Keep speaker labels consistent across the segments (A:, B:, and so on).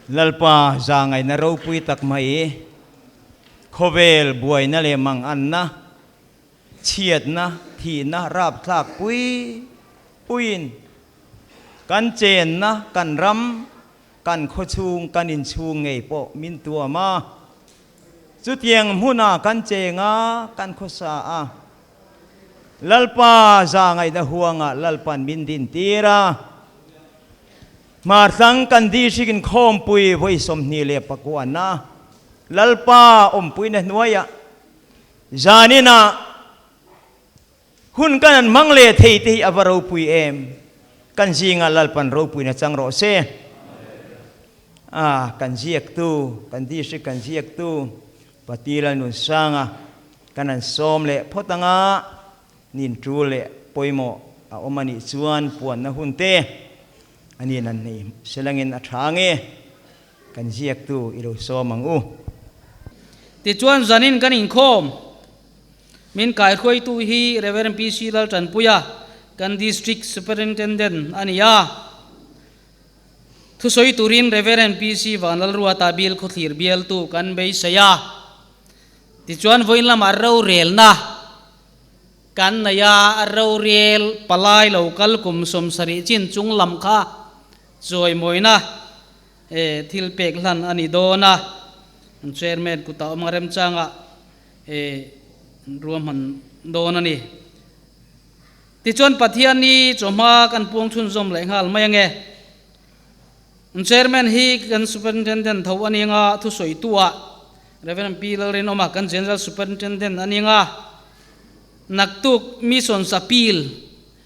A: Lalpa zahngaihna ropui tak mai, khawvel buaina leh manganna, chhiatna, thihna rapthlak pui puiin kan chenna, kan ram, kan khawchhung, kan inchhung ngei pawh min tuam a. Chutiang hmunah kan cheng a, kan khawsa a. Lalpa zahngaihna huangah Lalpan min dintir a. Hmarthlang kan district inkhawmpui vawi 29 na Lalpa awmpuina hnuaiah zaninah hun kan an hmang leh thei te hi a va ropui em? Kan zingah Lalpan ropuina chang rawh se. A kan ziaktu, kan district kan ziaktu Pati Lalnunsanga kan an sawm leh phawt anga nin tul leh pawimawh a awm a nih chuan puanna hun te a nin an nei selangin a tha nge kan ziaktu i lo sawm ang u.
B: Tichuan zanin kan inkhawm min kaihruaitu hi Rev. PC Laltanpuia kan District Superintendent a ni a. Thusawi turin Rev. PC Vanlalruata Bill Khawthlir bialtu kan beisei a. Tichuan vawiin lamah rorelna kan nei a, rorel palai lo kal kum 70 chin chung lam kha chawimawina thil pek hlan a ni dawn a. Chairman kutah awm nga remchangah ruahman dawn a ni. Tichuan Pathian hi chawhma kan puang chhunzawm leh nghal mai ange. Chairman hi kan Superintendent tho a ni anga thusawitu-ah Rev. Pi Lalrinawma kan General Superintendent a ni anga naktuk Missions Appeal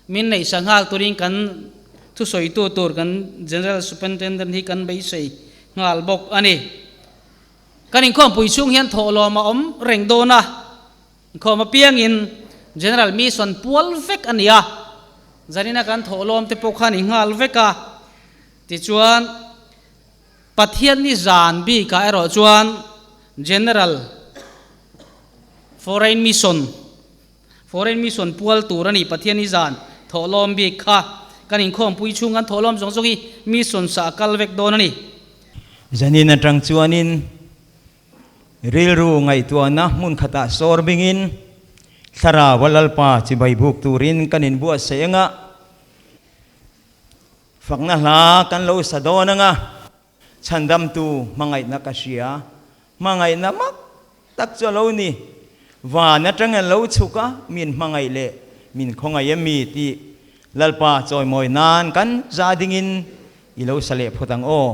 B: min neihsa nghal turin kan thusawitu tur kan General Superintendent hi kan beisei nghal bawk a ni. Kan inkhawmpui chhung hian thawhlawm a awm reng dawn a. Inkhawm apiangin General Mission pual vek a ni a, zanina kan thawhlawm te pawh khan i nghal vek a. Tichuan, Pathianni zan bikah erawh chuan General Foreign Mission, Foreign Mission pual tur a ni, Pathianni zan thawhlawm bik kha kan inkhawmpui chhung kan thawhlawm zawng zawng hi Mission sa a kal vek dawn a ni.
A: Zanin atang chuanin Rilru ngaihtuahna hmun khatah sawr bingin Thlarau a Lalpa chibai buk turin kan inbuatsaih anga fakna hla kan lo sa dawn anga chhandamtu hmangaihna ka hria, hmangaihna mak tak chu a lo ni, van atang an lo chhuk a min hmangaih leh min khawngaih em mi tih Lalpa chawimawi nan kan za dingin i lo sa leh phawt ang aw.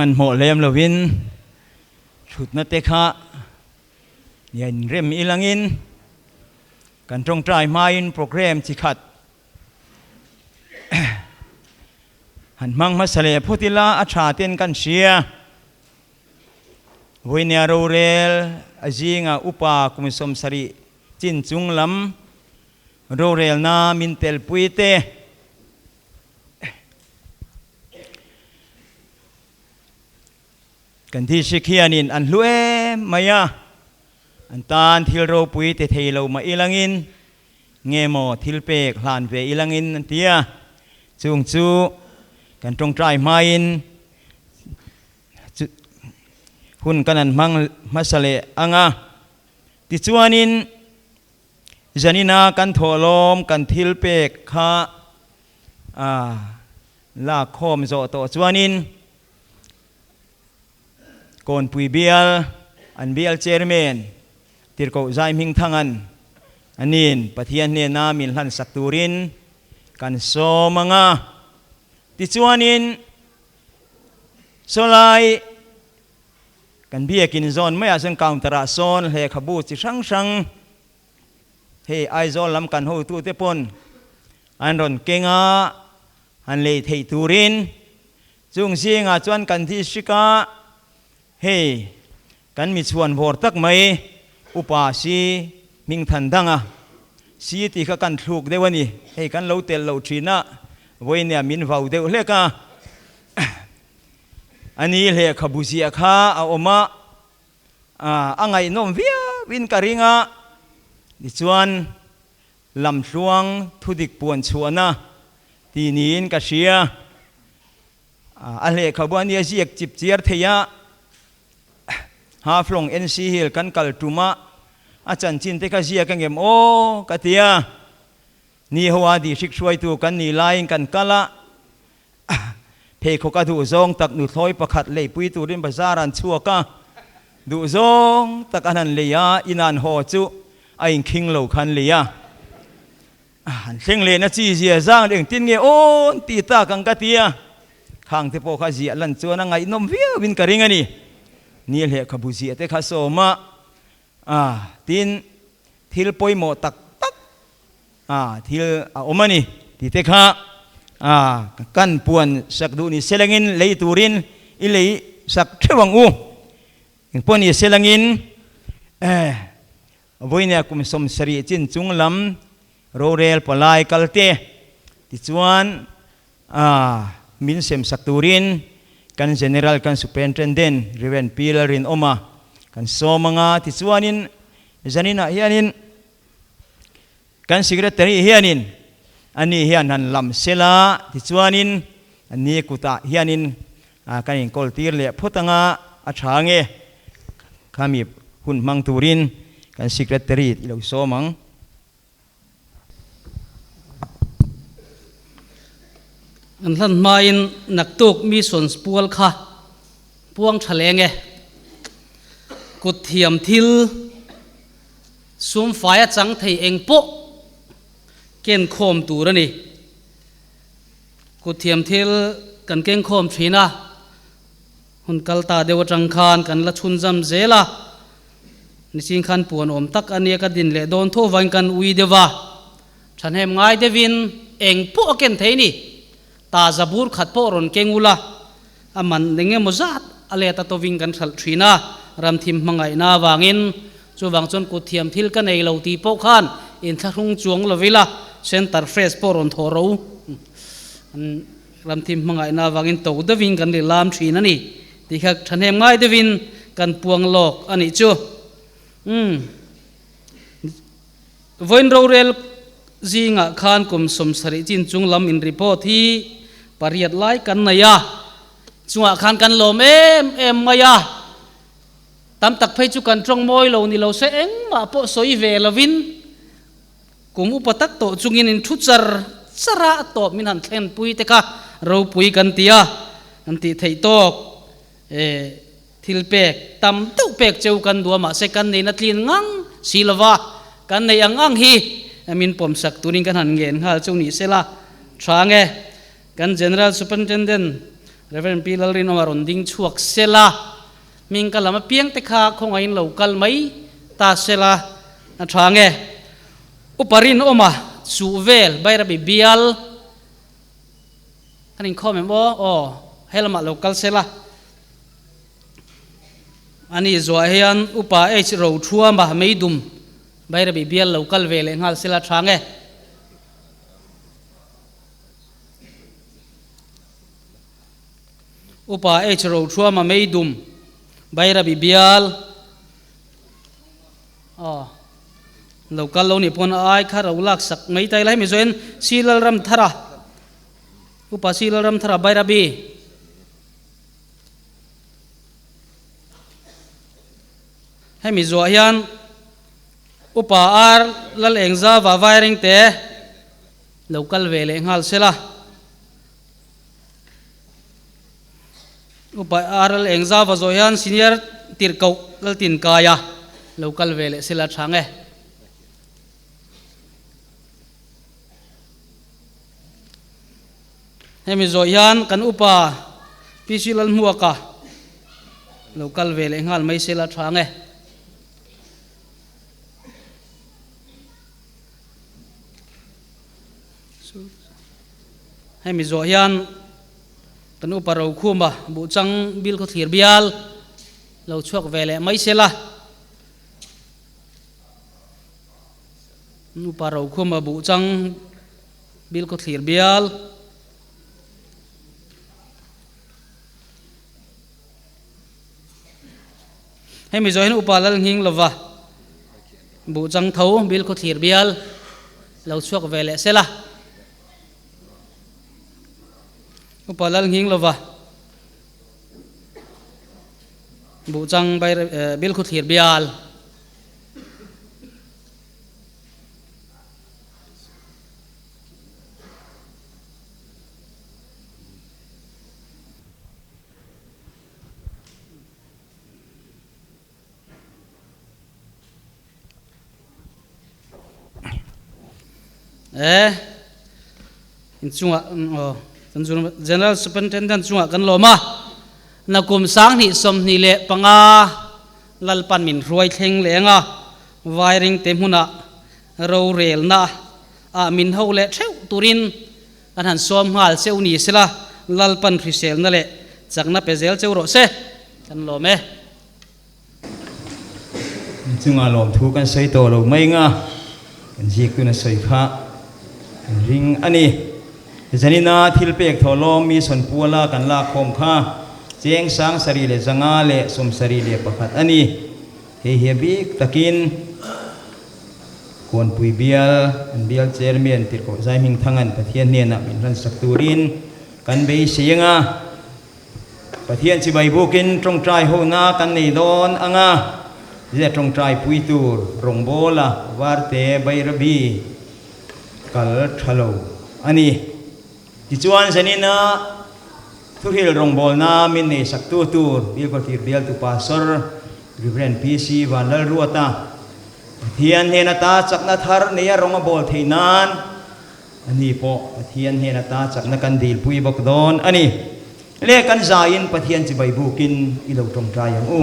A: Hmanhmawh lem lovin thutna te kha nia inrem ilangin kan tawngtai hmain programme chi khat han hmang hmasa leh phawt ila a tha ten kan hria. Vawinia rorel a zinga upa kum 70 chin chung lam rorelna min telpui te. Kan district hianin an hlu em mai a, an tan thil ropui ti thei lo mah ilangin nge maw thil pek hlan ve ilangin an ti a, chung chu kan tawngtai hmain hun kan han hmang hmasa leh ang a, tichuanin Zanina kan thawhlawm kan thil pek kha a lak khawm zawh tawh chuanin Kawnpui bial an bial chairman Tirhkoh Zai Hmingthanga'n anin Pathian hnena min hlansak turin kan sawm ang a. Tichuanin sawlai Kan biakin zawn maiah chuan counter ah sawn lehkhabu chi hrang hrang hei Aizawl lam kan hotute pawn an rawn keng a, han lei theih turin chung zingah chuan kan district a hei kan mi chhuan vawr tak mai upa si hmingthan dang a si tih kha kan thluk deuh a ni, hei kan lo telh loh thin a vawinia min vau deuh hlek a. A ni lehkhabu ziah kha a awm a, a ngaihnawm viauin ka ring a, tichuan lamtluang thudik puan chhuahna tih niin ka hria. A lehkhabu a nia ziak chip chiar thei a, Haflong NC Hill kan kal tum a, a chanchin te kha ziak angem aw ka ti a, ni ho a dihrik hruaitu kan nih laiin kan kal a, Pheikhawk a duh zawng tak nuthlawi pakhat leipui turin bazar an chhuak a, duh zawng tak an han lei a, in an haw chu a inkhing lo khan lei a. An thleng lehna chi zia zang leh engtin nge awn ti tak ang ka ti a, khang te pawh kha ziah lan chuan a ngaihnawm viauin ka ring a ni. Ni lehkhabu ziah te kha sawm a, tin thil pawimawh tak tak a thil a awm a ni tih te kha a kan puan sak duh ni selangin lei turin i lei sak theuh ang u. Engpawh ni selangin eh vawinia kum 70 chin chung lam rorel palai kal te tichuan a min sem sak turin kan General kan Superintendent Rev. Pi Lalrinawma kan sawm anga tichuanin zaninah hianin Kan secretary hianin ani hian han lam sela tichuanin ani kutah hianin kan inkawl tir leh phawt anga a tha nge khami hun hmang turin kan secretary i lo sawm ang.
B: An hlan hmain naktuk missions pual kha puang tha leng e. Kut thiam thil. Sumfai a chang thei eng pawh ken khawm tur a ni. Kut thiam thil kan keng khawm thin a, hun kal ta deuh atang khan kan la chhunzam zel a, niching khan puan awm tak a nia ka din leh dawn tho vain kan ui deuh a, thahnem ngai deuhin eng pawh a ken thei ni. Ta zabur khat pawh rawn keng ula, a man eng emaw zat a let a tovin kan hralh thin a, ramthim hmangaihna avangin chuvang chuan kut thiam thil ka nei lo tih pawh khan inthlahrung chuang lo ila, center fresh pawh rawn thawh ro ramthim hmangaihna avangin to deuhin kan ri lam thin a ni tih kha thahnem ngai deuhin kan puang lawk a nih chu. Umm. Vawiin rorel zingah khan kum 70 chin chung lam in report hi pariat lai kan nei a, chungah khan kan lawm em em mai a, tam tak phei chu kan tawng mawi lo ni lo se engmah pawh sawi ve lovin kum upa tak tawh chungin in thu char char a, a tawp min han thlenpui te kha ropui kan ti a, an tih theih tawk e. Thil pek tam deuh pek cheu kan duh a, mahse kan neihna tlin ngang si lova, kan neih ang ang hi min pawmsak turin kan han ngen nghal cheu ni sela tha nge. Kan General Superintendent Rev. Pi Lalrinawma rawn ding chhuak sela, hming ka lam apiang te kha khawngaihin lo kal mai ta sela a tha nge? Upa Rinawma chuh vel Bairabi bial kan inkhawm em aw? Aw, helamah lo kal sela. Ani zuah hian Upa H Rothuama Meidum Bairabi bial lo kal ve leh nghal sela tha nge? Upa H Rothuama Meidum Bairabi bial aw lo kal lo nih pawn a ai kha ro lak sak mai ta ila hemi zawhin Silal Ramthara Upa Silal Ramthara Bairabi Hemi zuah hian Upa Ar Lal Engza va Vaireng te lo kal ve leh nghal sela. Upa Ar Lal Engza va zawh hian Senior Tirhkoh Laltinkaia lo kal ve leh sela tha nge. Hemi zawh hian kan upa PC Lalhmuaka lo kal ve leh nghal mai sela tha ang e. Hemi zawh hian kan upa Rokhuma Buhchang Bilkhawthlir bial lo chhuak ve leh mai sela. Upa Rokhuma Buhchang Bilkhawthlir bial. Hemi zawh hian Upa Lal Nghing lova Buhchang tho Bilkhawthlir bial lo chhuak ve leh sela. Upa Lal Nghing lova Buhchang Bilkhawthlir bial. E in chungah aw kan General Superintendent chungah kan lawm a nakum sanghnih 25 Lalpan min hruai thleng leng a Vairing te hmunah rorelna ah min ho leh theuh turin kan han sawm nghal cheu ni sela, Lalpan hriselna leh chakna pe zel cheu rawh se, kan lawm e.
A: In chungah lawmthu kan sawi tawh lo mai nga, kan ziaktuna sawi kha kan ring a ni. Zanina thil pek thaw lawm mi sawnpuala kan lak khawm kha cheng 7571 a ni. Hei hi a bik takin Kawnpui bial, an bial chairman Tirhkoh Zaihmingthanga'n Pathian hnenah min hlansak turin kan beisei ang a. Pathian chibai bukin tawngtai hona kan nei dawn ang a, zia tawngtai pui tur rawngbawla Varte Bairabi kal tha lo a ni. Tichuan zanina thuhril rawngbawlna min neisaktu tur Bilkhawthlir bialtu Pastor Rev. PC Vanlalruata Pathian hnen ata chakna thar neia rawng a bawl theih nan ani pawh Pathian hnen ata chakna kan dilpui bawk dawn a ni. Le kan zaiin Pathian chibai bukin i lo tawngtai ang u.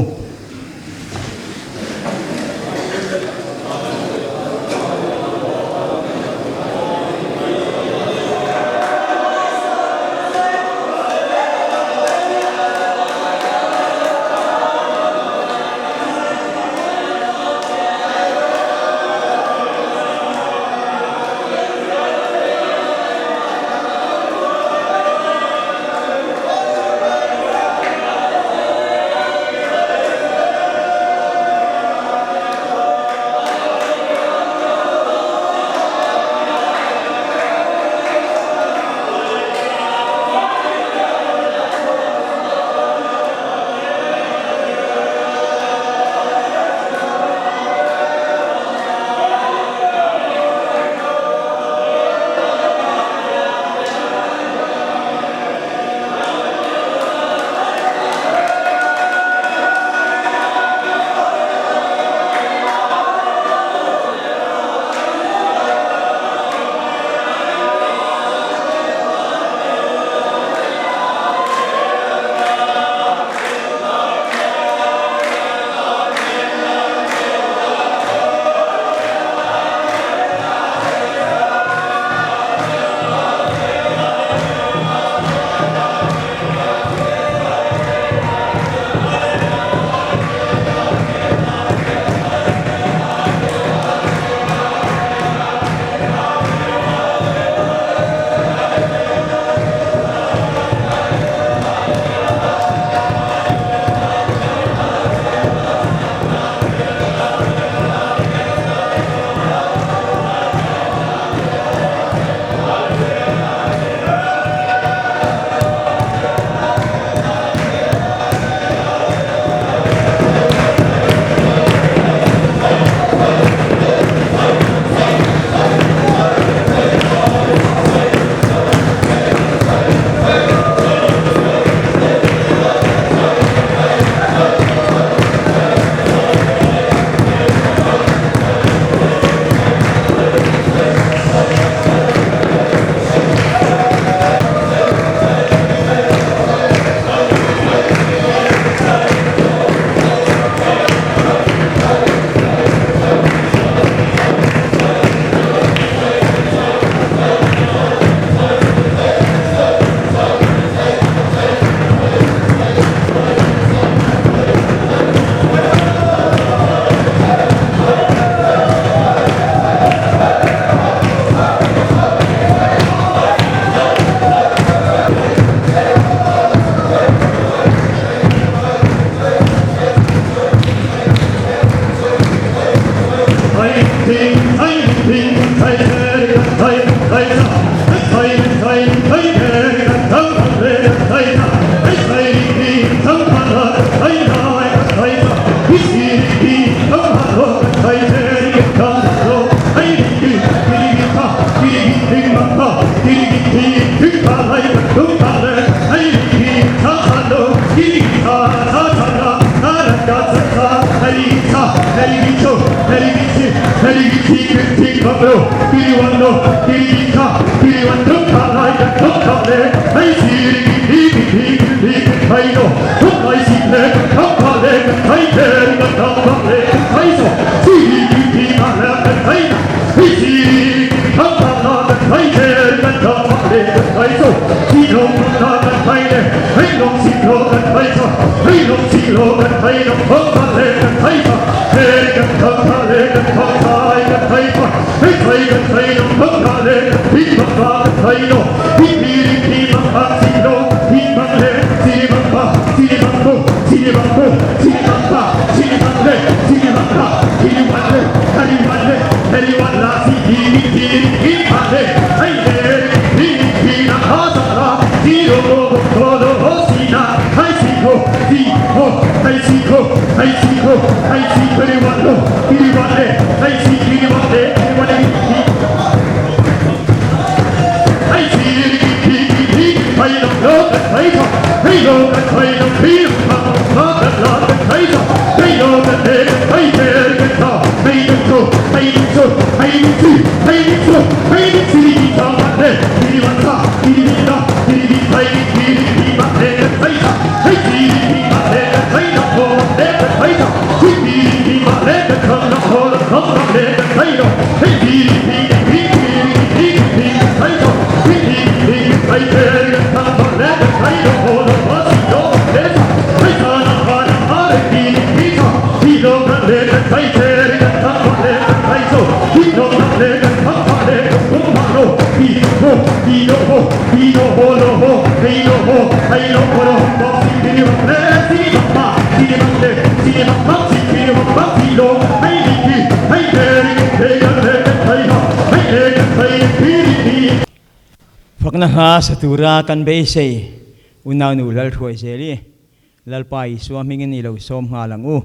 A: Fakna hla sa tura kan beisei unaunu Lalhruai zel i Lalpa Isua hmingin i lo sawm nghal ang u.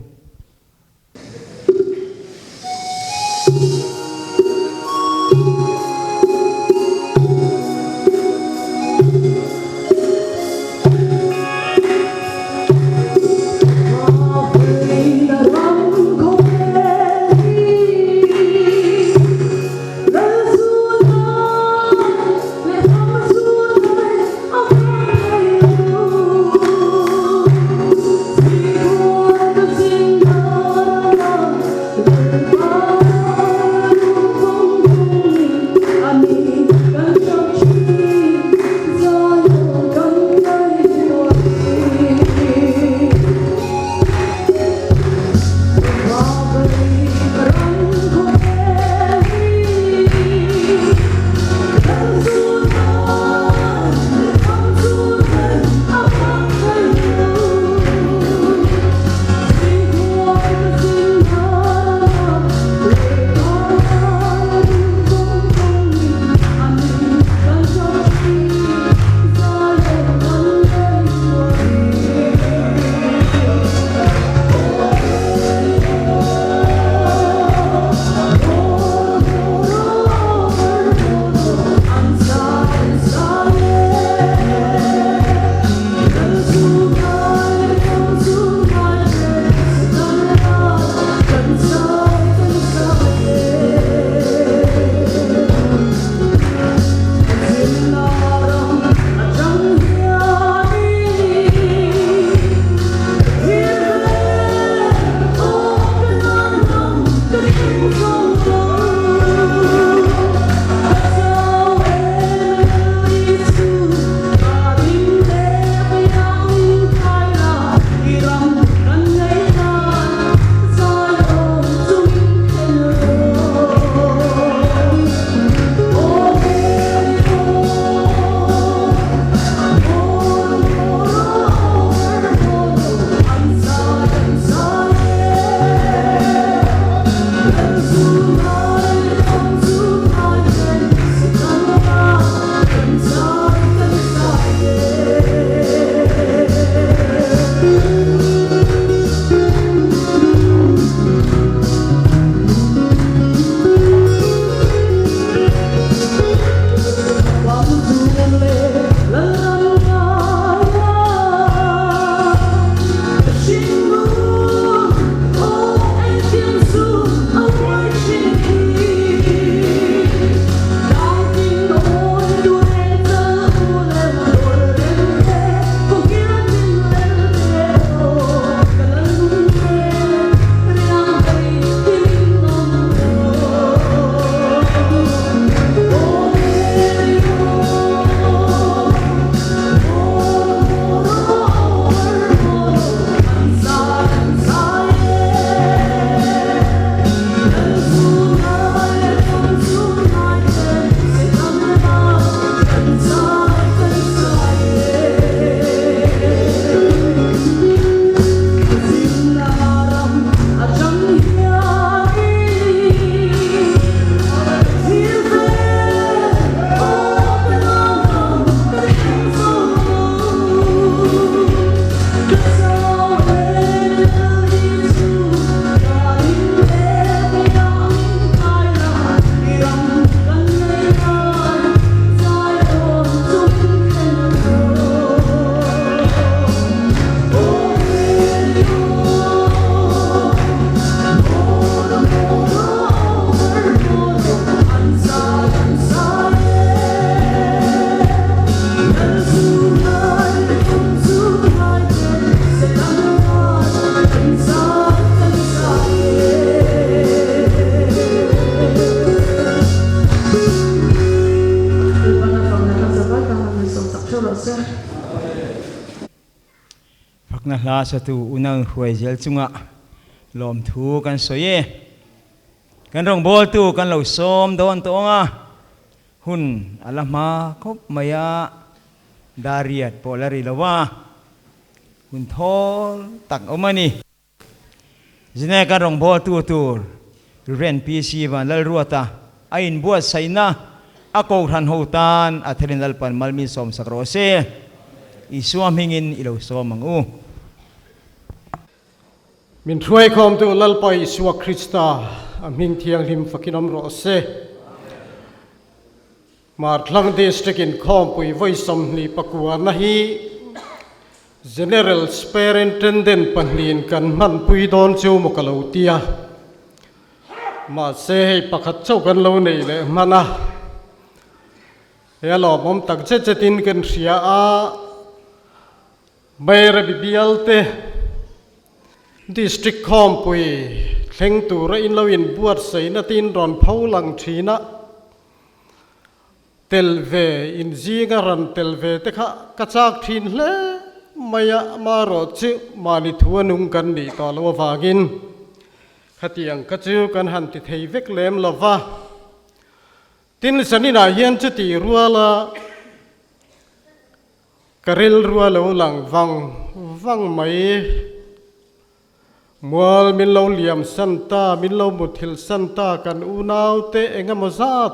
A: Fakna hla satu unau hruai zel chunga lawmthu kan sawi e. Kan rawngbawltu kan lo sawm dawn tawh ang a, hun a la hma khawp mai a, dariat pawh la ri lo a, hun thawl tak awm a ni. Zine kan rawngbawltu tur Rev. PC Vanlalruata a inbuatsaihna a kohhran ho tan a thelin Lalpan malmin sawmsak rawh se. Isua hmingin i lo sawm ang u.
C: Min hruaikhawmtu Lalpa Isua Krista a hming thianghlim fakin awm rawh se. Hmarthlang District inkhawmpui vawi 24 na hi General Superintendent pahnihin kan hmanpui dawn chu maw ka lo ti a. Mahse hei pakhat chauh kan lo neih leh hman a. He a lawmawm tak zet zetin kan hria a. Bairabi bialte District khawmpui thleng tura in lo inbuatsaihna te in rawn pho lang thin a, tel ve inzinga rawn tel ve te kha ka chak thin hle mai a, amaherawh chu mahni thu a nung kan nih tawh loh avangin khatiang kha chu kan han ti thei vek lem lo va. Tin, zaninah hian chuti ruala Ka rilru a lo lang vang vang mai. Mual min lo liam san ta, min lo muthilh san ta kan unaute eng emaw zat.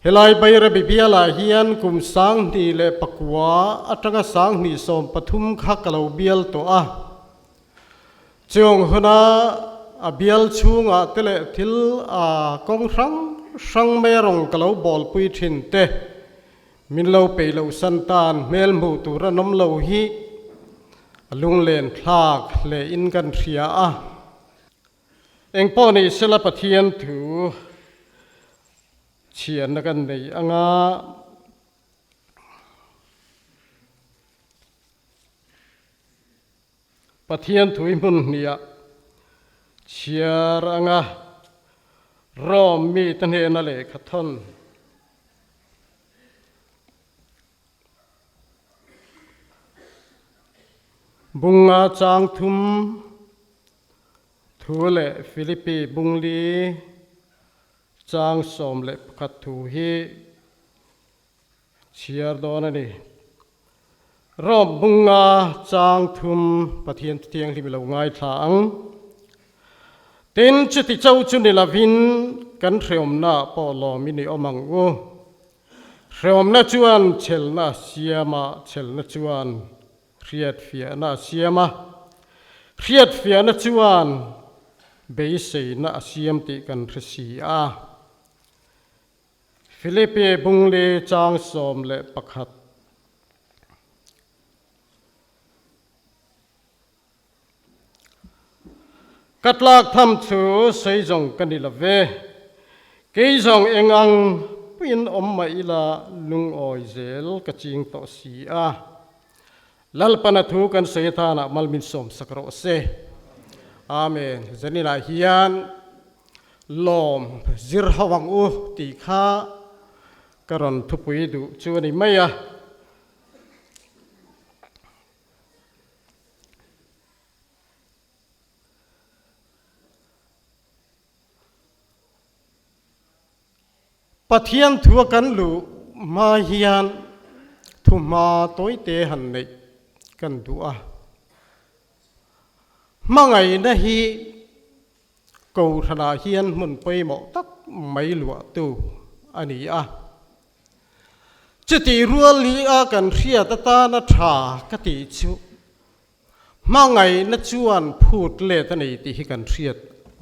C: Helai Bairabi bialah hian kum 2009 atanga 2013 kha ka lo bial tawh a. Chung huna a bial chhungah te leh thil a kawng hrang hrang mai a rawn ka lo bawlpui thin te. Min lo peih loh san tan hmel hmuh tur an awm lo hi a lunglen thlak hle in kan hria a. Engpawh ni sela Pathian thu chhiarna kan nei anga Pathian thu hi hmun hniah chhiar anga Rome mite hnena lehkha thawn. Bunga chang thum thu leh Philippi bungli chang 11 thu hi chhiar dawn a ni. Rom bunga chang thum Pathian Thianghlim i lo ngaithla ang. Tin, chuti cho chu ni lovin kan hreawmna pawh lawmin i awm ang u. Hreawmna chuan chhelna a siam a, chhelna chuan hriatfiahna a siam a, hriatfiahna chuan beiseina a siam tih kan hre si a. Filipi bungli chang 11. Ka tlak tham chu sei zawng ka ni lo ve. Kei zawng eng ang puiin awm mah ila lungawi zel ka ching tawh si a. Lalpana thu kan sawi atanah mal min sawmsak rawh se. Amen. Zaninah hian lawm zir ho ang u tih kha ka rawn thupui duh chu a ni mai a. Pathian thua kan luh hma hian thuhma tawite han neih kan duh a. Hmangaihna hi Kohhranah hian hmun pawimawh tak mai luahtu a ni a. Chutih rual hi a kan hriat atana tha ka tih chu hmangaihna chuan phut let a nei tih hi kan hriat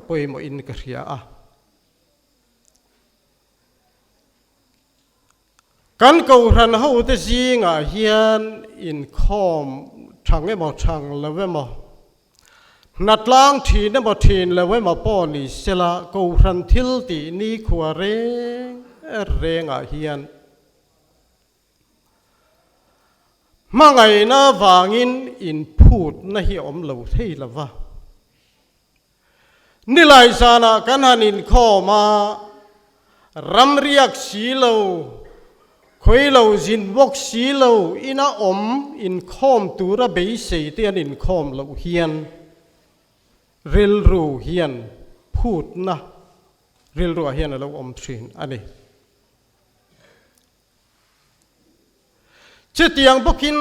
C: pawimawhin ka hria a. Kan kohhran hote zingah hian inkhawm thang emaw thang lo emaw, Hnatlang thin emaw thin lo emaw pawh ni sela Kohhran thil tih nikhua reng rengah hian hmangaihna vangin inphutna hi a awm lo thei lo va. Nilai zanah kan han inkhawm a, ramriak si lo, Khawi lo zin bawk si lo ina awm inkhawm tura beisei te an inkhawm loh hian rilru hian phutna rilruah hian a lo awm thin a ni. Chutiang bawkin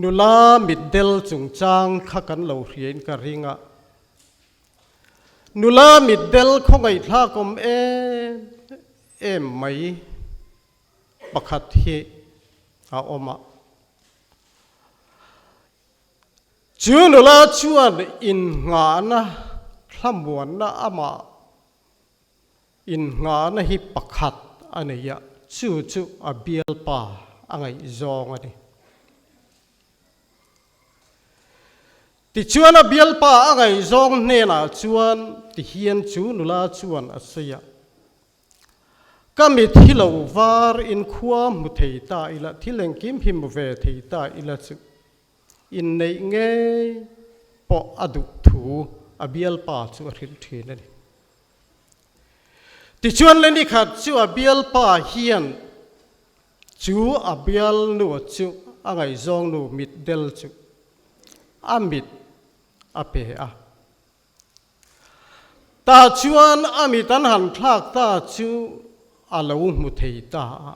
C: nula mitdel chungchang kha kan lo hriain ka ring a, nula mitdel khawngaihthlak awm em em mai pakhat hi a awm a. Chu nula chuan innghahna thlamuanna amah Innghahna hi pakhat a nei a, chu chu a bialpa a ngaihzawng a ni. Tichuan a bialpa a ngaihzawng hnenah chuan tihian chu nula chuan a sawi a, Ka mit hi lo var in khua hmu thei ta ila, thil engkim hi hmu ve thei ta ila chu inneih ngei pawh a duh thu a bialpa chu a hrilh thin a ni. Tichuan le nikhat chu a bialpa hian chu a bialnu chu a ngaihzawngnu mitdel chu a mit a pe a. Tah chuan a mit an han thlak ta chu a lo hmu thei ta a.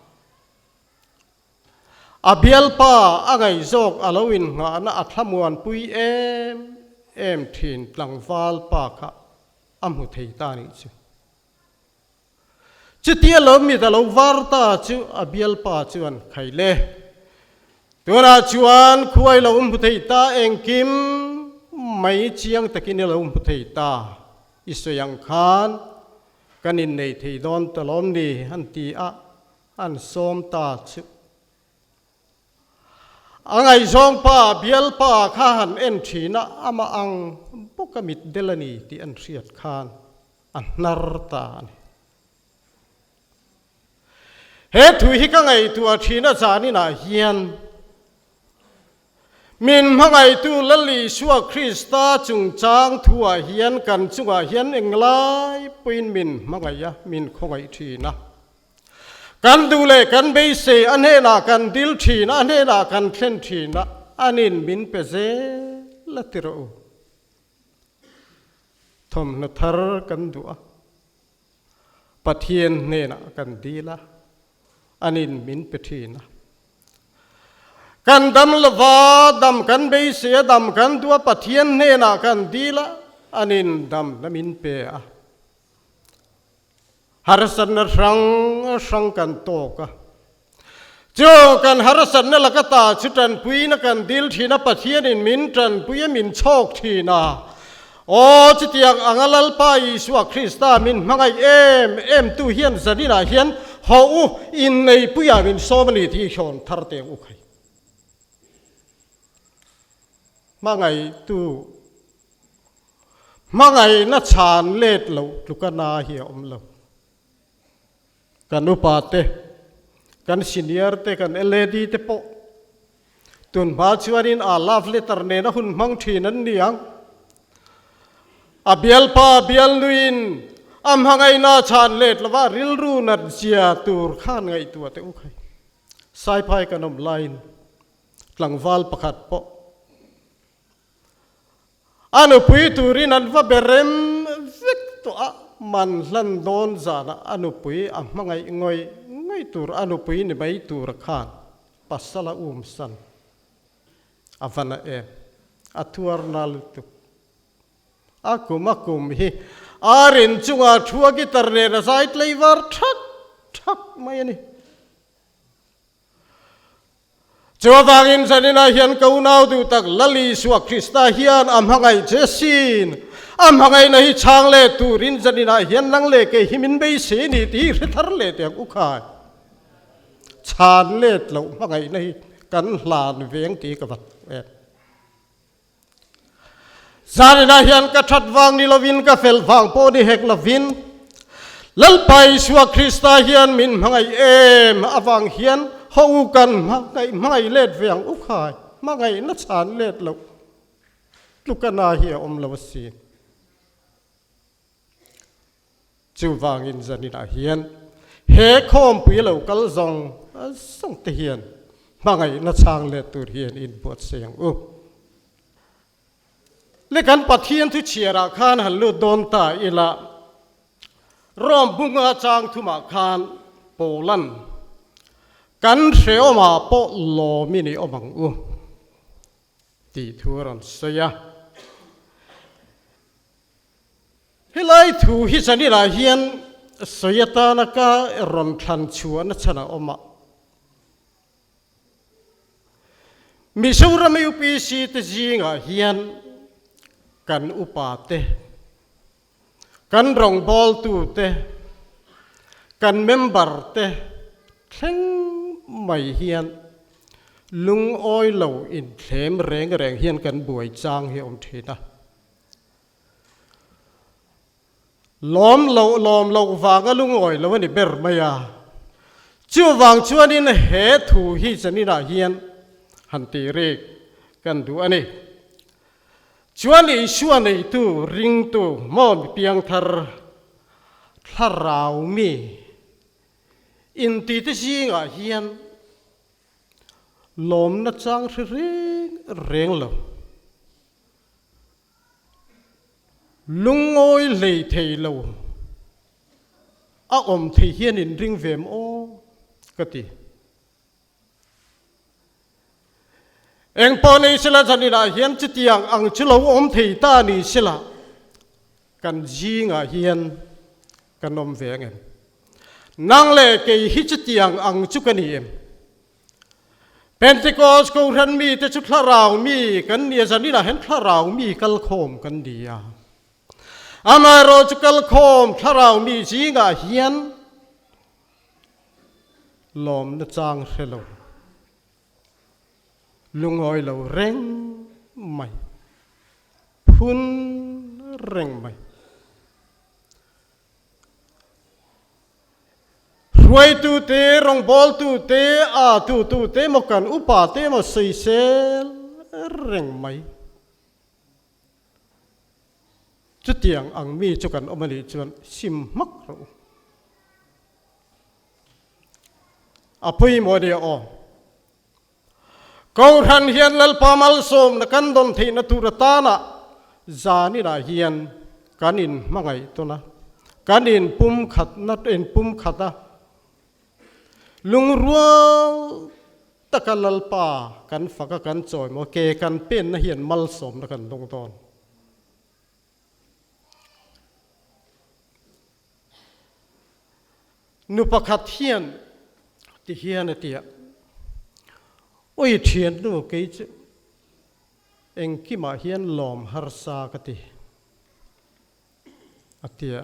C: A bialpa a ngaihzawk a lo innghahna a thlamuanpui em em thin tlangval pa kha a hmu thei ta nih chu. Chutia lo mit a lo var ta chu a bialpa chuan khai le. Tunah chuan khuai lo hmu thei ta engkim mai chiang takin i lo hmu thei ta. I sawi ang khan kan innei thei dawn ta lawm ni an ti a, an sawm ta chu. A ngaihzawng pa, bialpa kha han en thin a, amah ang bawk a mit del a ni tih an hriat khan a hnar ta a ni. He thu hi ka ngaihtuah thin a zaninah hian min hmangaihtu Lal Isua Krista chungchang thuah hian kan chungah hian englai pawhin min hmangaih a, min khawngaih thin a. Kan duh leh kan beisei a hnenah kan dil thin a, a hnenah kan thlen thin a, anin min pe zel a ti rawh u. Thawmhnaw thar kan duh a, Pathian hnenah kan dil a, anin min pe thin a. Kan dam lova, dam kan beisei a, dam kan duh a, Pathian hnenah kan dil a, anin damna min pe a. Harsatna hrang hrang kan tawk a. Chu kan harsatna laka ta chu tanpuina kan dil thin a, Pathianin min tanpui a, min chhawk thin a. Aw, chutiang anga Lalpa Isua Krista min hmangaih em em tu hian zaninah hian haw u, inneipuiah min sawm a ni tih hrawn thar teh u khai. Hmangaihtu. Hmangaihna chhan let loh tluka na hi a awm lo. Kan upa te, kan senior te, kan LAD te pawh tun hma chuanin a love letter nena hun hmang thin an ni ang. A bialpa bialnuin a hmangaihna chhan let lova rilru nat zia tur khan ngaihtuah teh u khai. Saiphai kan awm laiin tlangval pakhat pawh A nupui turin an va be rem vek tawh a, man hlan dawn zanah a nupui a hmangaih ngawih ngawih tur a nupui ni mai tur khan pasal a um san a va na em, a tuar na lutuk. A kum a kum hi a rin chungah thu a guitar nen a zai tlei var thak thak mai a ni. Chu avangin zaninah hian ka unau duh tak Lal Isua Krista hian a hmangaih che sin. A hmangaihna hi chhang leh turin zaninah hian nang leh kei hi min beisei a ni tih hi hre thar leh teh ang u khai. Chhan let loh hmangaihna hi kan hlan veng tih ka va em. Zaninah hian ka that vang ni lovin ka fel vang pawh ni hek lovin Lalpa Isua Krista hian min hmangaih em avang hian ho u kan hmangaih hmangaih let ve ang u khai hmangaihna chhan let loh tlukana hi a awm lo asin. Chuvangin zaninah hian He khawmpui lo kal zawng zawng te hian hmangaihna chhang let tur hian inbuatsaih ang u. Le kan Pathian thu chhiarah khan han lut dawn ta ila, Rome bunga chang thumah khan Paulan kan hrehawmah pawh lawmin i awm ang u tih thu a rawn sawi a. Helai thu hi zaninah hian sawi atana ka rawn thlan chhuahna chhan a awm a. Mizoram UPC te zingah hian kan upa te, kan rawngbawltu te, kan member te thleng mai hian lungawi lo inthlem reng reng hian kan buai chang hi a awm thin a. Lawm loh lawm loh vanga lungawi lo a ni ber mai a. Chuvang chuanin he thu hi zaninah hian han tih rik kan duh a ni. Chuan Isua neitu, ringtu, maw mi piangthar, thlarau mi intite zingah hian lawmna chang hre reng reng lo. Lungawi hlei thei lo a awm thei hian in ring ve em aw ka ti. Eng pawh nei sela zaninah hian chutiang ang chu lo awm thei ta ni sela kan zingah hian kan awm ve ang em? Nang leh kei hi chutiang ang chu ka ni em? Pentecost Kohhran mite chu thlarau mi kan ni a, zaninah hian thlarau mi kalkhawm kan ni a. Amaherawh chu kalkhawm thlarau mi zingah hian lawmna chang hre lo, lungawi lo reng mai, phun reng mai. Hruaitu te, rawngbawltu te, a tutu te emaw kan upa te emaw sawisel reng mai. Chutiang ang mi chu kan awm a nih chuan sim hmak rawh u. A pawimawh nia aw. Kohhran hian Lalpa malsawmna kan dawn theihna tur atana zaninah hian kan inhmangaih tawn a, kan inpumkhatna inpumkhat a, lungrual taka Lalpa kan fak a kan chawimaw ke kan penna hian malsawmna kan dawng dawn. Nu pakhat hian ti hian a ti a, Ui thiannu kei chu engkimah hian lawm harsa ka ti a ti a.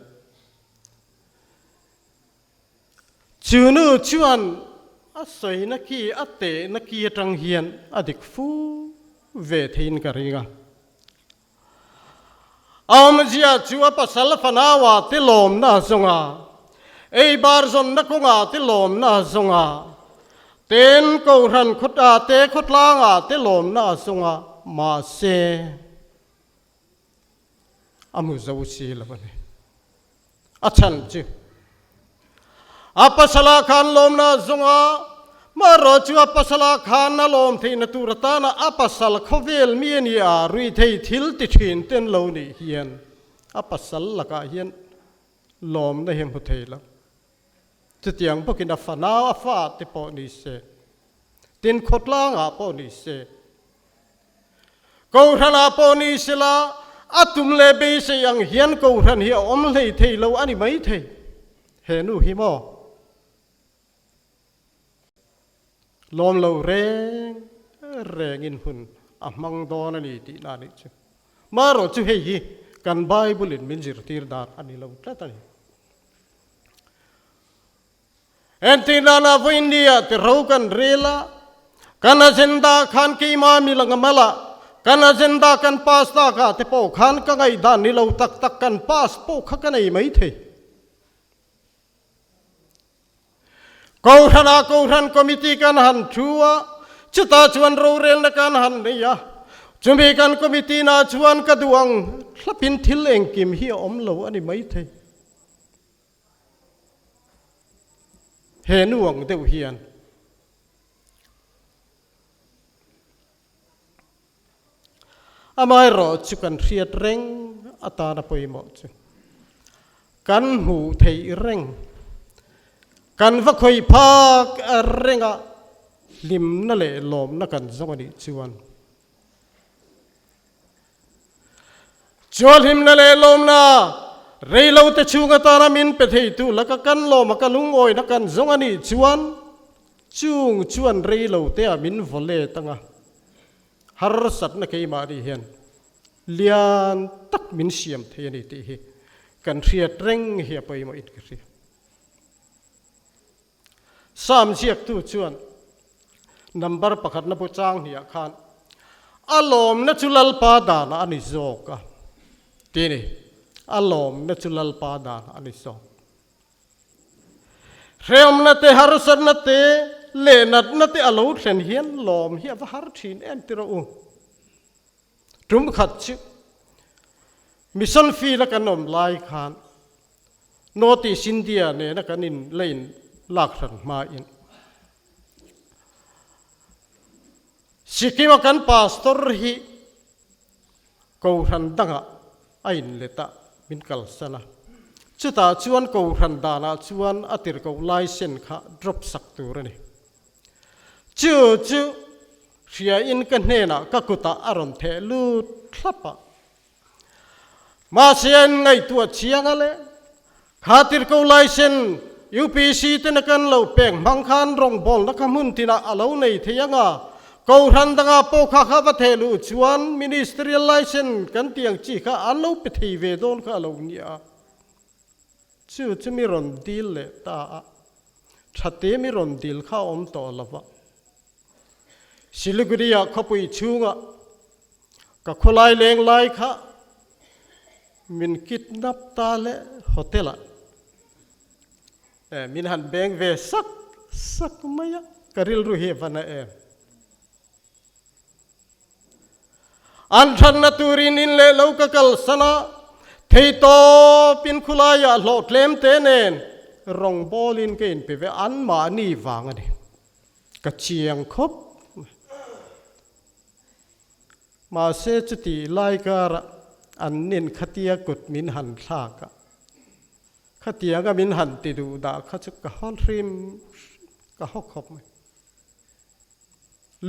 C: Chu nu chuan a sawina ki a tehna ki atang hian a dik fu ve theiin ka ring a. Awmzia chu a pasal fanaua te lawmna zawnga, ei bar zawnna kawnga te lawmna zawnga, ten kohhran khawta te khawtlanga te lawmna zawnga mahse a hmu zo si lo a ni. A chhan chu a pasala khan lawmna zawnga, marawh chu a pasala khan a lawm theihna tur atana a pasal khawvel mi a ni a, ruihthei thil ti thin ten lo nih hian a pasal lakah hian lawmna hi a hmu thei lo. Chutiang bawkin a fanau a fa te pawh ni se, tin khawtlangah pawh ni se, Kohhranah pawh ni sela, a tum leh beisei ang hian Kohhran hi a awm hlei thei lo a ni mai thei. He nu hi maw? Lawm lo reng rengin hun a hmang dawn a ni tihna a nih chu. Marawh chu hei hi kan Bible in min zirtir dan a ni lo tlat a ni. Entirnana vawiinnia ti ro kan rel a, kan agenda khan keimah mi lang amal a, kan agenda kan pass takah te pawh khan ka ngaihdan ni lo tak tak kan pass pawh kha ka nei mai thei. Kohhranah Kohhran Committee kan han thu a, chutah chuan rorelna kan han nei a, chumi kan committee nah chuan ka duh ang thlapin thil engkim hi a awm lo a ni mai thei. He nu ang deuh hian. Amaherawh chu kan hriat reng atana pawimawh chu kan hmuh theih reng, kan va khawih phak renga hlimna leh lawmna kan zawng a nih chuan Chuan hlimna leh lawmna reilote chhung atana min pe theitu laka kan lawma ka lungawina kan zawng a nih chuan chung chuan reilotea min vaw let anga harsatna keimahni hian lian tak min siam thei a ni tih hi kan hriat reng hi a pawimawhin ka hria. Psalm ziaktu chuan number pakhatna bu chang hniah khan a lawmna chu Lalpa danah a ni zawk a ti ni. A lawmna chu Lalpa danah a ni zawk. Hrehawmna te, harsatna te leh natna te a lo thlen hian lawm hi a va har thin em ti rawh u. Tum khat chu mission field a kan awm lai khan North East India nena kan in la in lak hran hma in Sikkim a kan pastor hi Kohhran dangah a in let a min kalsan a, chutah chuan Kohhran danah chuan a tirhkoh license kha drop sak tur a ni. Chu chu hria in ka hnenah ka kutah a rawn theh lut thlap a. Mahse a in ngaihtuah chiang a le. Kha tirhkoh laisen UPC ten a kan lo pek hmang khan rawngbawlna kha hmun tinah a lo nei thei ang a, Kohhran dangah pawh kha kha va theh luh chuan Ministerial license kan tih ang chi kha an lo pe thei ve dawn kha a lo nia. Chu chu mi rawn dil leh ta a, thate mi rawn dil kha a awm tawh lo va. Siliguri-ah khawpui chhungah ka khawlai leng lai kha min kidnap ta leh hotel-ah min han beng ve sak sak mai a, ka rilru hi a va na em. An thatna turin in leh lo ka kalsan a, theitawpin khulaiah hlawhtlem te nen rawngbawlin ka inpe ve anmahni vang a ni. Ka chiang khawp mai. Mahse chutih lai karah an nin khatia kut min han thlak a, khatianga min han ti duh dah kha chu ka hawn hrim hrim, ka haw khawp mai.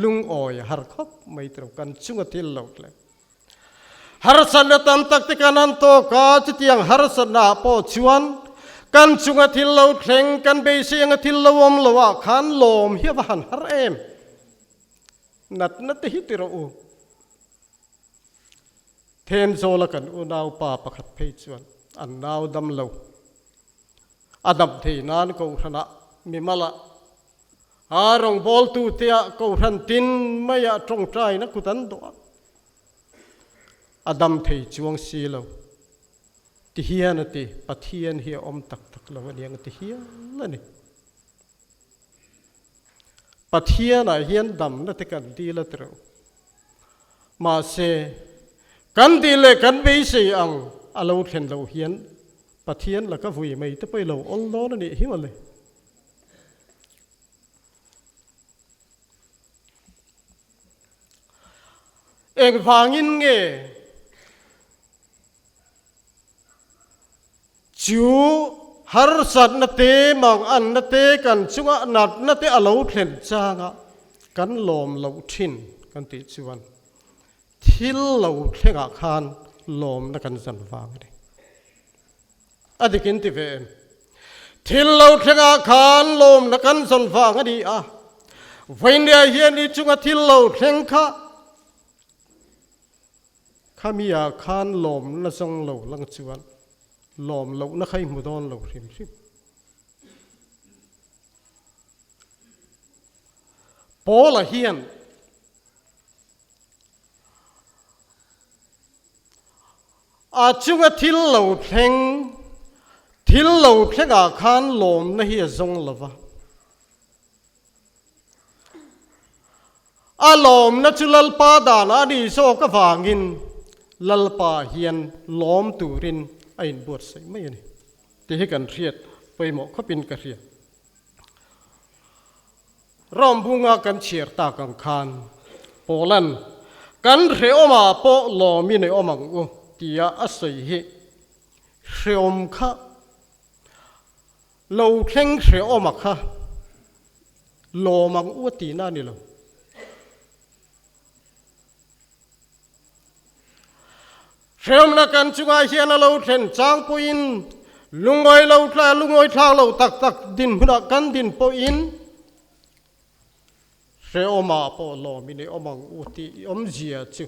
C: Lungawi a har khawp mai tiro kan chunga thil lo tle. Harsatna tam tak te kan han tawk a, chutiang harsatna ah pawh chuan kan chunga thil lo thleng, kan beisei anga thil lo awm lo ah khan lawm hi a va han har em. Natna te hi ti rawh u. Thenzawl a kan unaupa pakhat phei chuan an nau dam lo. A dam thei nan Kohhranah mimal ah A rawngbawltute ah Kohhran tin maiah tawngtaina kut an dawh a, a dam thei chuang si lo. Ti hian a ti, Pathian hi a awm tak tak lo aniang a ti hial a ni. Pathianah hian damna te kan dil a ti reuh. Mahse, kan dil leh kan beisei ang a lo thlen loh hian Pathian laka vui mai te pawh i lo awl dawn a nih hi mawle. Engvangin nge chu harsatna te, manganna te, kan chunga natna te a lo thlen changa kan lawm loh thin kan tih chuan thil lo thlengah khan lawmna kan zan vang a ni. A dik in ti ve em? Thil lo thlengah khan lawmna kan zawn vang a ni a, Vawinia hian i chunga thil lo thleng kha khami ah khan lawmna zawng lo lang chuan lawm lohna kha i hmu dawn lo hrim hrim. Paula hian A chunga thil lo thleng, thil lo thlengah khan lawmna hi a zawng lo va. A lawmna chu Lalpa danah a nih zawk avangin Lalpa hian lawm turin a inbuatsaih mai a ni tih hi kan hriat pawimawh khawpin ka hria. Rom bunga kan chhiar tak ang khan Paula'n kan hrehawmah pawh lawmin i awm ang u tia a sawi hi hrehawm kha lo thleng hrehawma kha lawm ang u a tihna a ni lo. Hrehawmna kan chungah hian a lo thlen chang pawhin lungawi lo tla lungawi thlak lo tak tak dinhmunah kan din pawhin hrehawmah pawh lawmin i awm ang u tih i awmzia chu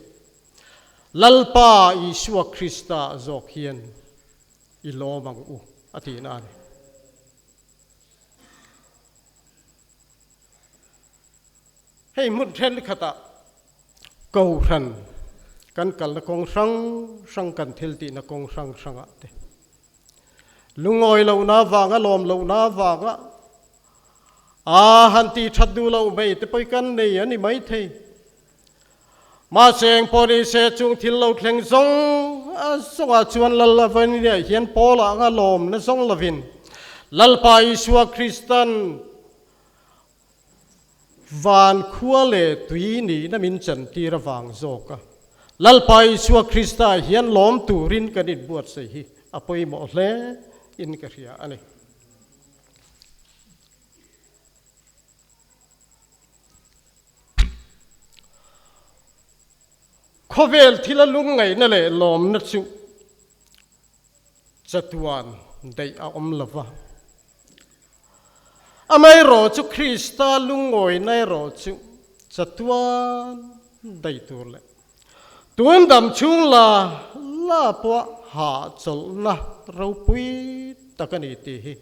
C: Lalpa Isua Krista zawk hian i lawm ang u a tihna a ni. Hei hmun thenkhatah Kohhran kan kalna kawng hrang hrang kan thil tihna kawng hrang hrangah te lungawi lohna avanga lawm lohna avanga a han tih that duh loh mai te pawh kan nei a ni maithei. Mahse eng pawh ni se chung thil lo thleng zawng zawngah chuan Lal Avania hian Paula anga lawmna zawng lovin Lalpa Isua Kristan Van khua leh tui nihna min chantir avang zawk a, Lalpa Isua Krista hian lawm turin kan inbuatsaih hi a pawimawh hle in ka hria a ni. Khawvel thila lungngaihna leh lawmna chu Chatuan daih a awm lo va. Amaherawh chu Krista lungawina erawh chu chatuan daih tur leh tun dam chhung la la pawh hahchawlhna ropui tak a ni tih hi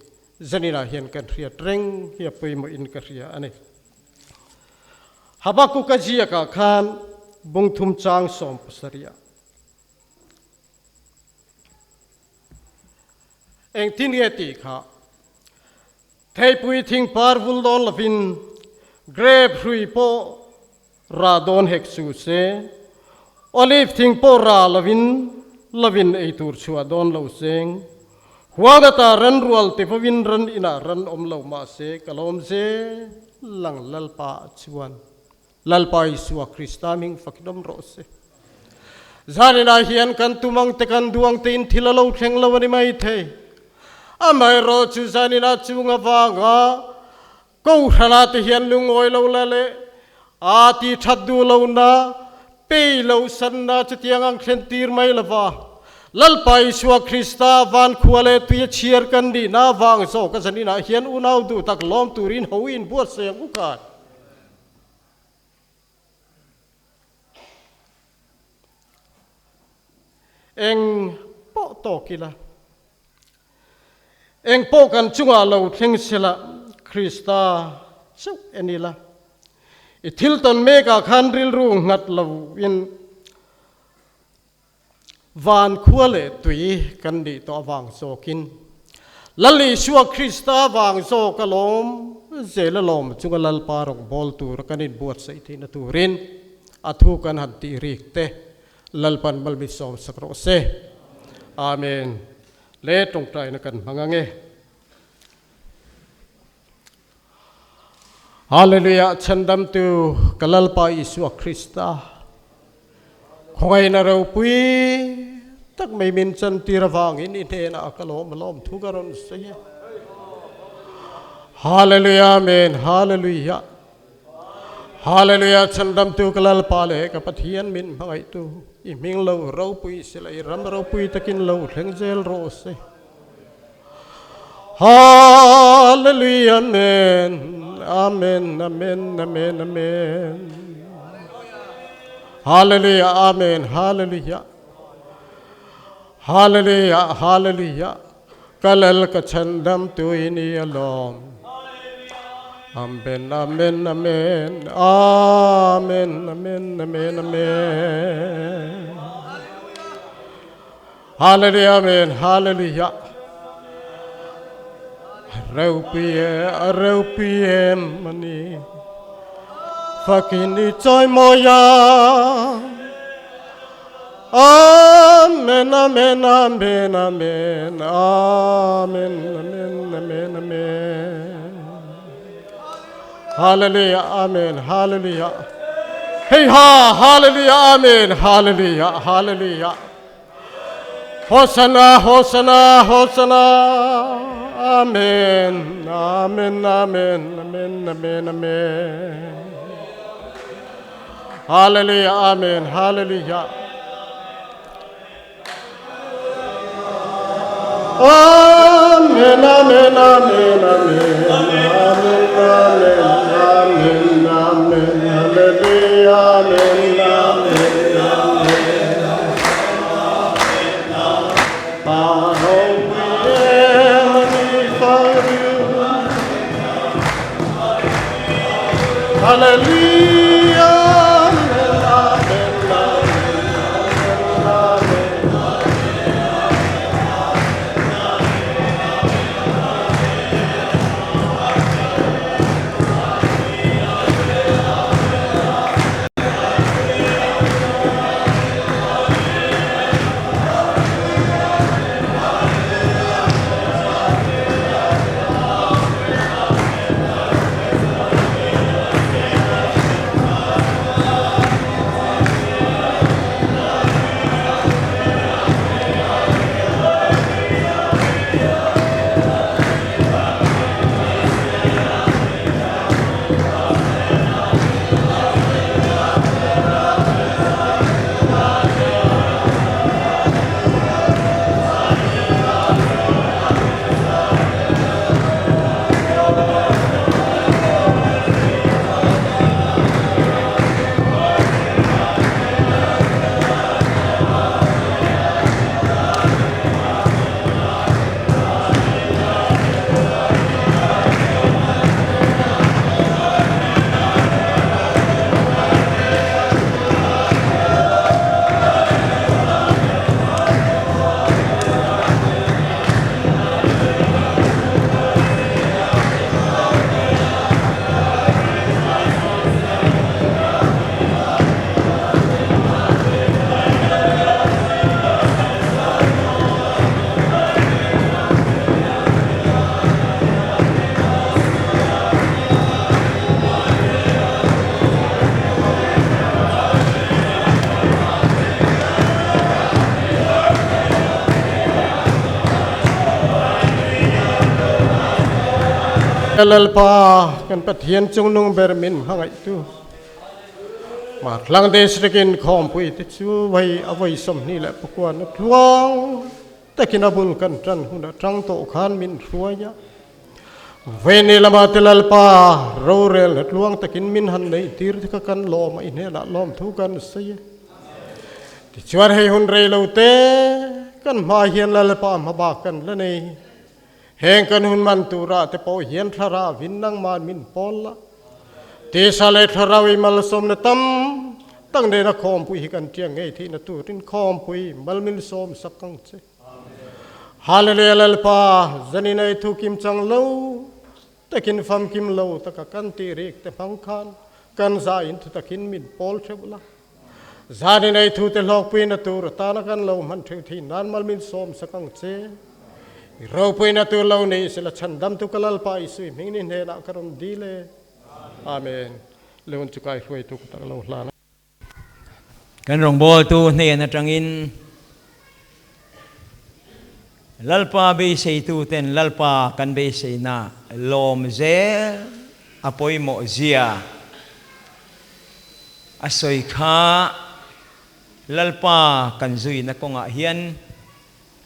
C: zaninah hian kan hriat reng hi a pawimawhin ka hria a ni. Habakuka ziakah khan bungthum chang 70 ah Engtin nge tih kha? Theipui thing par vul dawn lovin grape hrui pawh rah dawn hek suh se, olive thing pawh rah lovin lovin ei tur chhuah dawn lo seng. Huang ata ran rual ti vawin ran inah ran awm lo mah se ka lawm zel ang Lalpa chuan. Lalpa Isua Krista hming fakin awm rawh se. Zaninah hian kan tum ang te kan duh ang tein thil a lo thleng lo a ni mai thei. Amaherawh chu zaninah chung avanga Kohhrana te hian lungawi lo la leh a ti that duh lohna, pei loh sanna chutiang ang thlen tir mai lova Lalpa Isua Krista van khua leh tui a chhiar kan nihna avang zawk a zaninah hian unau duh tak lawm turin ho inbuatsaih ang u kai. Eng pawh tawk ila, eng pawh kan chungah lo thleng sela, Krista chauh en ila, i thil tawn mekah khan rilru nghat loin Van khua leh tui kan nih tawh avang zawkin Lal Isua Krista vang zawk alawm zel alawm chunga Lalpa rawngbâwl tura kan inbuatsaih theihna turin a thu kan han tih rik te Lalpan malmi sawmsak rawh se. Amen. Le tawngtaina kan hmang ange. Hallelujah Chhandamtu ka Lalpa Isua Krista khawngaihna ropui tak mai min chantir avangin i hnenah ka lawm alawm thu ka rawn sawi e. Hallelujah Amen Hallelujah Hallelujah Chhandamtu ka Lalpa leh ka Pathian min hmangaihtu i hming lo ropui sela i ram ropui takin lo thleng zel rawh se. Hallelujah, amen, amen, amen, amen, amen. Hallelujah, amen, hallelujah. Hallelujah, hallelujah. Kalal ka chhandam tu ini alom. Amen, amen, amen, amen, amen, amen, amen. Hallelujah Amen Hallelujah Ropui e a ropui em ani Fakin i chawi mawi a Amen Amen Amen Amen Amen Amen Amen Amen. Hallelujah Amen Hallelujah Hei ha Hallelujah Amen Hallelujah Hallelujah Hosanna Hosanna Hosanna Amen Amen Amen Amen Amen Amen Hallelujah Amen Hallelujah Amen Amen Amen Amen Amen Amen Amen Amen Hallelujah Amen Amen Amen Hallelujah Amen Amen Amen Amen Lalpa kan Pathian chungnung ber min hmangaihtu Matlang District in khawmpui te chu vei a vawi 28 na tluang takin a bul kan tan hun atang tawh khan min hruai a. Veni lama te Lalpa rorel na tluang takin min han nei tir te kha kan lawm a i hnenah lawm thu kan sawi e. Tichuan hei hun rei lo te kan hma hian Lalpa hmabak kan la nei. Heng kan hun man turah te pawh hian thlarau in nangman min pawl la. Tisa leh thlarau i malsawmna tam tak nena khawmpui hi kan tiang ngei theihna turin khawmpui mal min sawm sak ang che. Hallelujah Lalpa, zanin ei thu kim chang lo takin famkim lo taka kan tih rik te hmang khan kan za in thu takin min pawl theuh la. Zanin ei thu te hlawkpuina tur atana kan lo hman theuh thei nan mal min sawm sak ang che. I ropuina tur lo ni sela chhandamtu ka Lalpa Isui hming ni hnenah ka rawn dil e. Amen. Leon chu kai hruaitu ka tak lo hlan a.
A: Kan rawngbawltu hnen atangin Lalpa beiseituten Lalpa kan beiseina lawm zel a pawimawh zia a sawi kha Lalpa kan zuina kawngah hian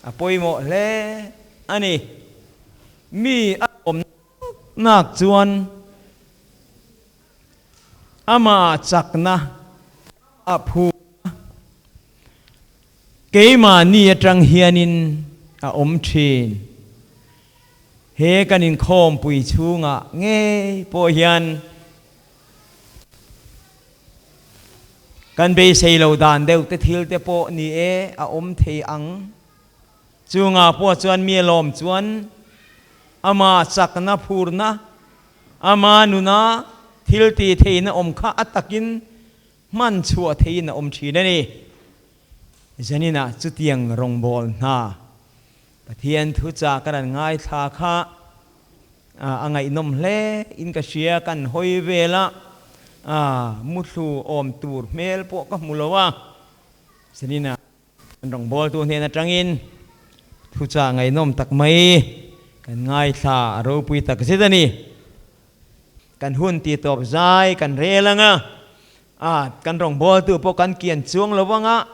A: a pawimawh hle a ni. Mi a lawm nak chuan Amah chakna a phu a, keimahni atang hianin a awm thin. He kan inkhawmpui chhungah ngei pawh hian kan beisei lo dan deuh te thil te pawh ni e a awm thei ang. Chungah pawh chuan mi lawm chuan amah chakna phurna, Ama nuna thil tih theihna awm kha a takin hman chhuah theihin a awm thin a ni. Zaninah chutiang rawngbâwl hna Pathian thuchah ka rawn ngaithla kha. A ngaihnawm hle in ka hria, kan hawi vel a, muthlu awm tur hmel pawh ka hmu lo a, Selina kan rawngbawltu hnen atangin thuchah ngaihnawm tak mai kan ngaithla a ropui tak zet a ni. Kan hun ti tawp zai kan rel ang a, kan rawngbawltu pawh kan kian chuang lo ang a,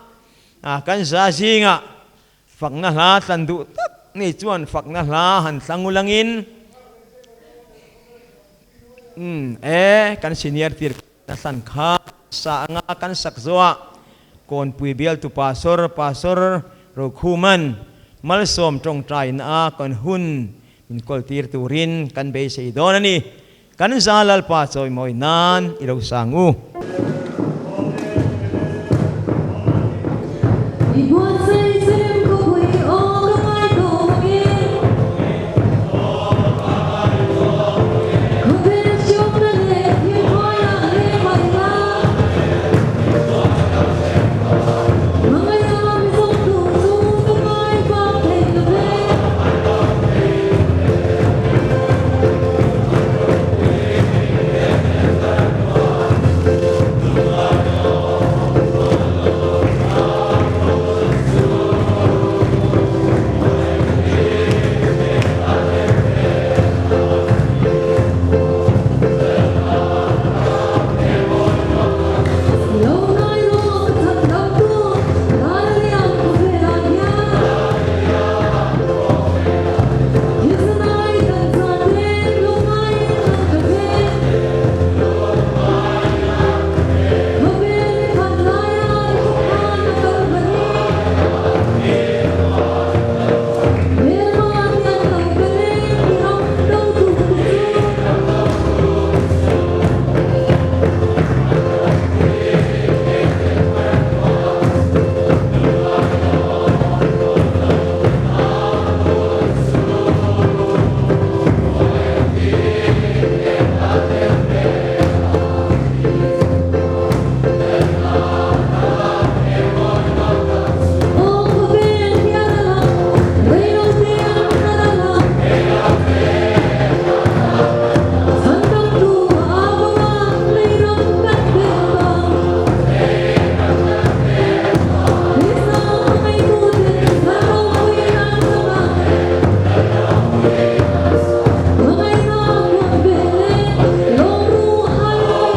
A: kan za zingah Fakna hla tlan duh tak ni chuan fakna hla han tlang ulangin umm e kan senior tir a hlan kha sa anga kan sak zawhah Kawnpui bialtu Pastor Pastor Rokhuman malsawm tawngtaina a kan hun min kawl tir turin kan beisei dawn a ni. Kan za Lalpa chawimawi nan i lo sang u.
D: I buatsaih chem khawpui aw ka ngai tawh ang e. Khawvel hriawmna leh thil hnuaiah leng mah ila. Hmangaihna mi zawng tur chu ka ngai bak thei lo ve. Lo ngai rawh ka chhan lo tu ral lian khawvelah hian. Thilsanai kan za te lungngai kan ka ve. Khawvel i khan laia i thuphan a kal va hi. Hmelma te an lo kal e i ram do tu te chu. Aw khawvel hian a lang, reilo te ang a la lang. Chhan dangtu a au ang a, lei ram kan bel bang. Krista hmangaihtu ten kan ropui nan chang a. Hmangaihna kuan vel e, lawm ru hallelujah.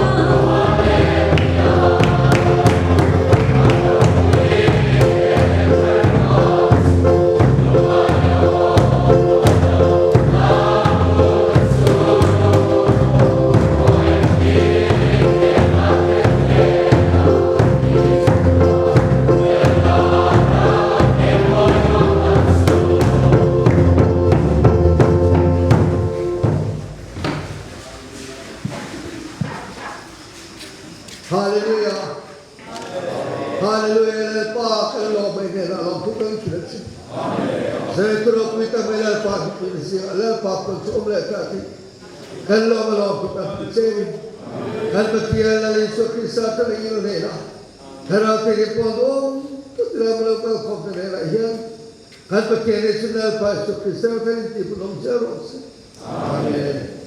E: Hallelujah Hallelujah Lalpa kan lawm mai hnenah lawmthu kan hrilh a che. Zirtu ropui tak mai Lalpa hmuhpui na zingah Lalpa pawn chu awm leh ta tih kan lawm a lawmthu kan hrilh cheuin kan Pathian Lal Isua Krista tan a ngil hnenah Thlarau Thianghlim pawn duhawm tak ram lo kal khawm na hnenah hian kan Pathian Isua Lalpa Isua Krista tan intihhmun awm zel rawh se. Amen.